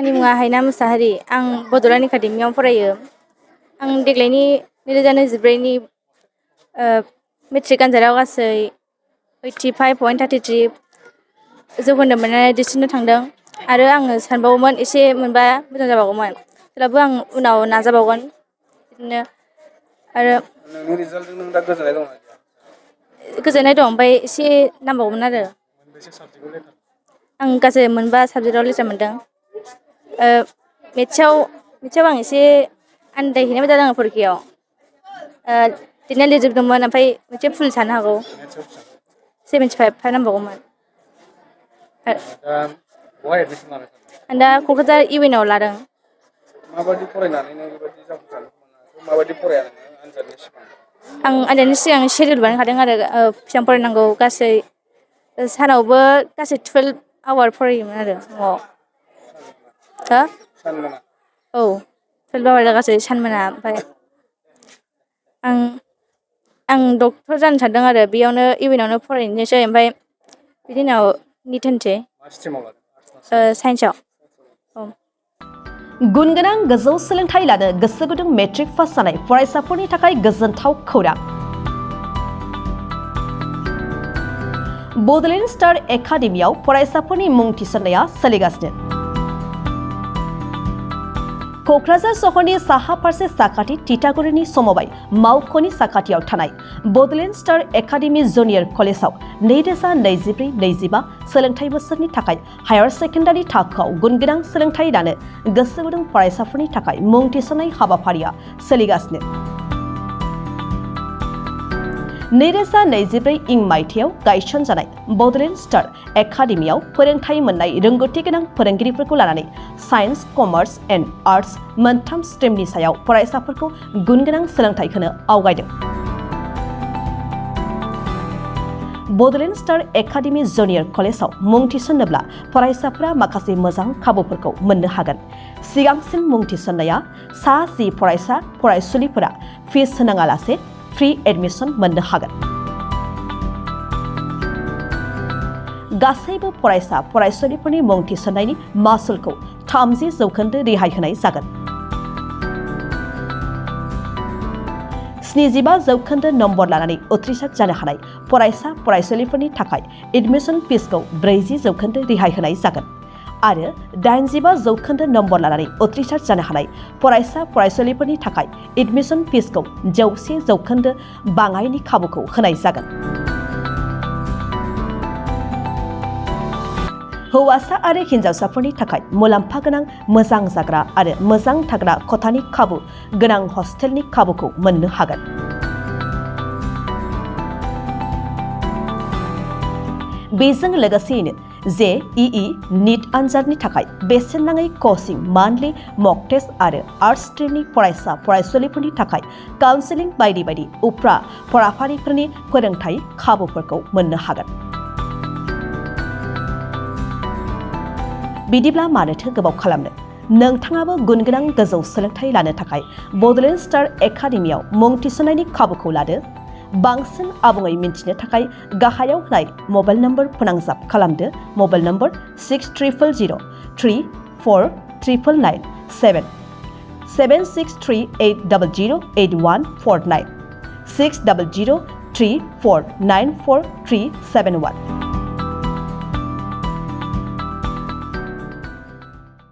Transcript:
आंनि मुङा हायना मुसाहारि आं बड'ल एकाडेमियाव फरायो आं देग्लायनि 2024नि मेट्रिक आनजादाव गासै 85.33 जौखोन्दो मोननानै डिस्ट्रिक्टआव थांदों आरो आङो सानबावोमोन एसे मोनबा मोजां जाबावगौमोन थेवब्लाबो आं उनाव नाजाबावगोन बिदिनो आरो नोंनि रिजाल्टजों नों दा गोजोननाय दं गोजोननाय दं ओमफ्राय एसे नांबावगौमोन आरो आं गासै मोनबा साबजेक्टआव लेटार मोनदों मेथ्सआव आं एसे आन्दायहैनाय जादों आं फरिखायाव लिरनाया लिरजोबदोंमोन ओमफ्राय मोनसे फुल सानो हागौ 75 नांबावगौमोन आं दा क'क्राझार इउएनआव लादों माबायदि फरायनानै नों बेबायदि जाफुंसारनो माबायदि फराया नोङो आनजादनि सिगां आं आनजादनि सिगां शेड्युल बानायखादों आरो बेसेबां फरायनांगौ गासै सानावबो गासै 12 आवार फरायोमोन आरो न'आव सानमोना औ 12 आवार गासै सानमोना ओमफ्राय आं डक्टर जानो सानदों आरो बेयावनो इउएनआवनो फरायनोसै ओमफ्राय बिनि उनाव निट होनोसै साइन्सआव गुन गोनां गोजौ सोलोंथाइ लानो गोसो गुदुं मेट्रिक पास जानाय फरायसाफोरनि थाखाय गोजोनथाव खौरां बड'लेण्ड स्टार एकाडेमियाव फरायसाफोरनि मुं थिसननाया सोलिगासिनो क'क्राझार सहरनि साहा फारसे साखाथि तितागुरिनि समबाय मावख'नि साखाथियाव थानाय बड'लेण्ड स्टार एकाडेमि जुनियर कलेजाव 2024-25 सोलोंथाइ बोसोरनि थाखाय हायार सेकेन्डारि थाखोआव गुनगोनां सोलोंथाइ लानो गोसो गुदुं फरायसाफोरनि थाखाय मुं थिसननाय हाबाफारिया सोलिगासिनो 2024 इं मायथाइयाव गायसनजानाय बड'लेण्ड स्टार एकाडेमियाव फोरोंथाइ मोननाय रोंगौथि गोनां फोरोंगिरिफोरखौ लानानै साइन्स कमार्स एन्ड आर्ट्स मोनथाम स्ट्रिमनि सायाव फरायसाफोरखौ गुनगोनां सोलोंथाइ होनो आवगायदों बड'लेण्ड स्टार एकाडेमि जुनियर कलेजाव मुं थिसननोब्ला फरायसाफोरा माखासे मोजां खाबुफोरखौ मोननो हागोन सिगांसिन मुं थिसननाया सा 10 फरायसा फरायसुलिफोरा फिस होनाङालासे फ्रि एडमिशन मोननो हागोन गासैबो फरायसा फरायसुलिफोरनि मुं थिसननायनि मासुलखौ 30% रेहाय होनाय जागोन 75% नम्बर लानानै उथ्रिसार जानो हानाय फरायसा फरायसुलिफोरनि थाखाय एडमिशन फिसखौ 40% रेहाय होनाय जागोन आरो 85% नम्बर लानानै उथ्रिसार जानो हानाय फरायसा फरायसुलिफोरनि थाखाय एडमिशन फिसखौ 100% बाङायनि खाबुखौ होनाय जागोन हौवासा आरो हिन्जावसाफोरनि थाखाय मुलाम्फा गोनां मोजां जाग्रा आरो मोजां थाग्रा खथानि खाबु गोनां हस्टेलनि खाबुखौ मोननो हागोन बेजों लोगोसेयैनो JEE नीट आनजादनि थाखाय बेसेन नाङै कचिं मान्थलि मक टेस्ट आरो आर्ट्स स्ट्रिमनि फरायसा फरायसुलिफोरनि थाखाय काउन्सेलिं बायदि बायदि उफ्रा फराफारिफोरनि फोरोंथाय खाबुफोरखौ मोननो हागोन बिदिब्ला मानोथो गोबाव खालामनो नोंथाङाबो गुनगोनां गोजौ सोलोंथाइ लानो थाखाय बड'लेण्ड स्टार एकाडेमियाव मुं थिसननायनि खाबुखौ लादो बांसिन आबुङै मिन्थिनो थाखाय गाहायाव होनाय मबाइल नम्बर फोनांजाब खालामदो मबाइल नम्बर 6000349997 7638008149 6003494371